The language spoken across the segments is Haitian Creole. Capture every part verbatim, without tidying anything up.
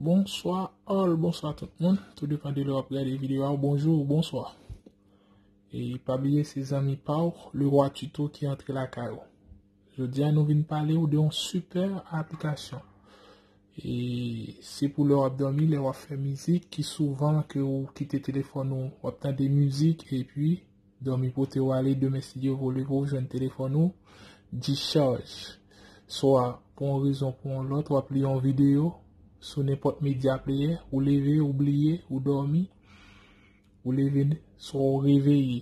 Bonswa all, bonswa tout moun. Tou depan de lè w ap gade videyo a, bonjou, bonswa. E pa bliye se zanmi pa w, Leroy Tuto ki antre lakay ou. Jodi a nou vin pale w de yon sipè aplikasyon. E se pou lè w ap dòmi, lè w ap fè mizik, ki souvan ke ou kite telefòn ou, w ap tande mizik, epi dòmi pote w ale, demen si Dye vle, ou leve w jwenn telefòn ou dichaj. Swa pou yon rezon pou yon lòt, w ap li yon videyo sou nenpòt medya player, ou leve, ou bliye, ou dòmi, ou leve, swa ou reveye,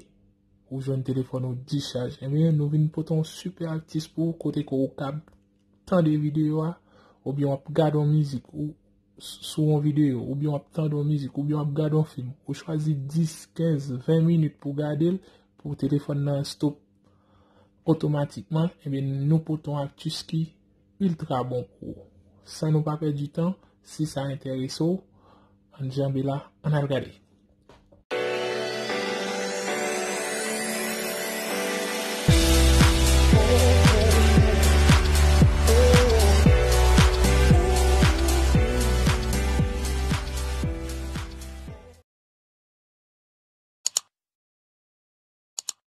ou jwenn telefòn ou dichaj. Ebyen, nou vin pote yon sipè aktis pou ou, kote ke ou kab tande videyo a, oubyen w ap gade yon mizik, ou s-, sou yon videyo, oubyen w ap tande yon mizik, oubyen w ap gade yon fim, ou chwazi dis, kenz, ven minit pou w gade l, pou telefòn nan stop otomatikman, ebyen, nou pote yon aktis ki iltra bon pou ou. San nou pa pèdi tan, si sa enterese w, ann janbe la, ann al gade.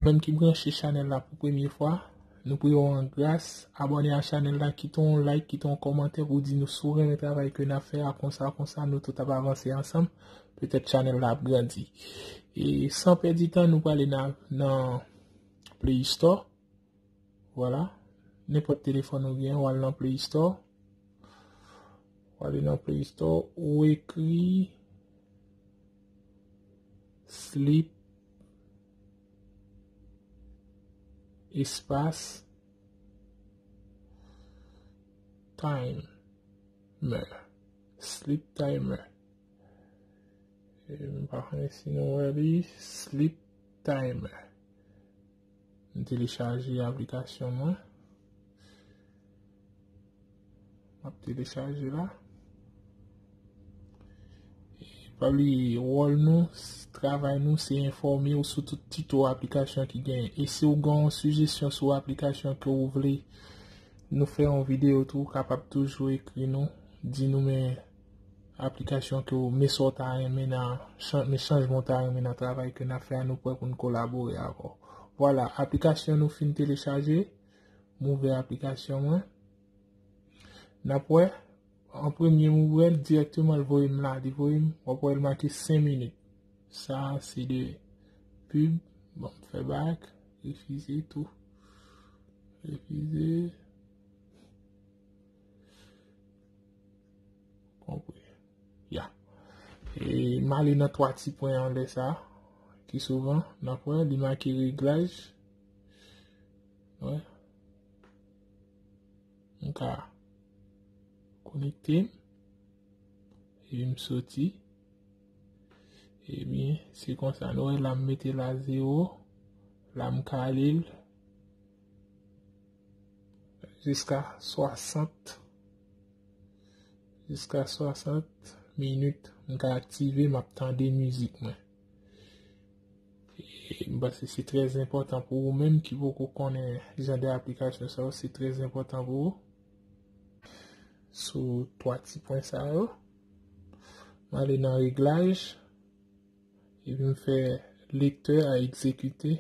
Menm ki branche chanèl la pou premye fwa, nou priye w an gras, abòne a chanèl la, kite yon like, kite yon kòmantè pou di nou si w renmen travay ke n ap fè a, konsa, konsa, nou tout ap avanse ansanm, petèt chanèl la ap grandi. E san pèdi tan, nou prale nan, nan Play Store. Vwala. Nenpòt telefòn ou gen, w al nan Play Store. W ale nan Play Store, ou ekri Sleep espas Timer. Sleep Timer. E, m pa konnen si nou wè li, Sleep Timer. M telechaje aplikasyon mwen. M ap telechaje la. E pa bliye, wòl nou, s-, travay nou, se enfòme w sou tout tito aplikasyon ki genyen. E si w gen yon sijesyon sou aplikasyon ke w vle nou fè yon videyo tou, ou kapab toujou ekri nou, di nou men aplikasyon ke w, men sa w ta renmen nan, chan-, men chanjman w ta renmen nan travay ke n ap fè a, nou prè pou n kolabore avè w. Vwala, aplikasyon nou fin telechaje, m ouvè aplikasyon mwen. N ap wè, an premye m ouvè l, dirèkteman l voye m la, li voye m, w ap wè l make senk minit. Sa se de pib, bon, m fè back, refize tou. Refize. Konpre. Ya. E m ale nan twa ti pwen anlè sa, ki souvan, n ap wè, li make reglaj. Wè. M ka konekte m. Epi m soti. Ebyen, se konsa. Nou wè la m mete l a zewo. La m kale l. Jiska swasant. Jiska swasant minit, m ka aktive, m ap tande mizik mwen. E m panse se trè enpòtan pou ou menm ki poko konnen jan de aplikasyon sa yo, se trè enpòtan pou ou. Sou twa ti pwen sa yo, m ale nan reglaj, epi m fè lektè a egzekite.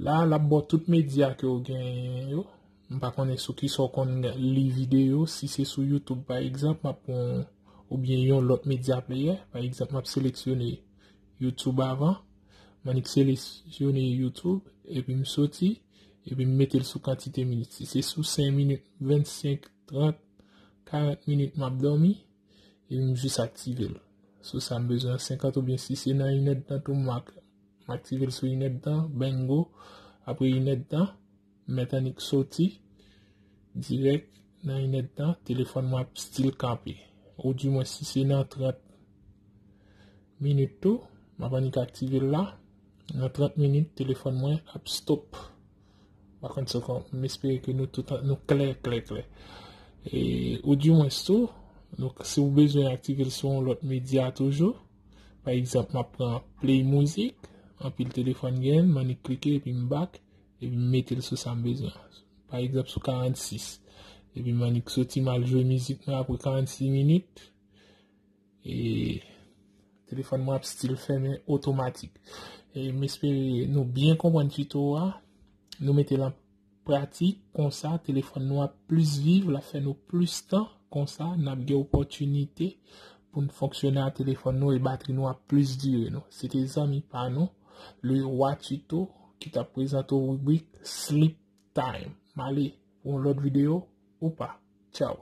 La, l ap ba w tout medya ke w genyen yo. M pa konnen sou kisa w konn li videyo. Si se sou YouTube, pa egzanp, m ap pran, oubyen yon lòt medya player. Pa egzanp, m ap seleksyone YouTube avan. M annik seleksyone YouTube, epi m soti, epi m mete l sou kantite minit. Si se sou senk minit, vennsenk, trant, karant minit m ap dòmi, epi m jis aktive l. Sou sa m bezwen senkant oubyen si se nan inèdtan tou, m ak-, m aktive l sou inèdtan, bingo. Apre inèdtan, m mèt annik soti dirèk nan inèdtan, telefòn mwen ap still kanpe. Ou di mwen si se nan trant minit tou, m ap annik aktive l la. Nan trant minit, telefòn mwen ap stop. Pa konn si w konn, m espere ke nou tout an-, nou klè, klè, klè. E, ou di mwens tou, nou, si w bezwen aktive l sou yon lòt medya toujou, pa egzanp, m ap pran Play Music, anpil telefòn gen, m annik klike epi m back, epi m mete l sou sa m bezwen. Pa egzanp, sou karannsis. Epi m annik soti, m al jwe mizik mwen apre karannsis minit. E telefòn mwen ap still fèmen otomatik. E m espere nou byen konprann tito a. Nou mete l an pratik, konsa telefòn nou ap plis viv, l ap fè nou plis tan, konsa n ap gen opòtinite pou n fonksyone a telefòn nou e batri nou ap plis dire nou. Se te zanmi pa nou, le roi Tito, ki t ap prezante w ribrik Sleep Time. M ale pou yon lòt videyo, ou pa. Tchaw.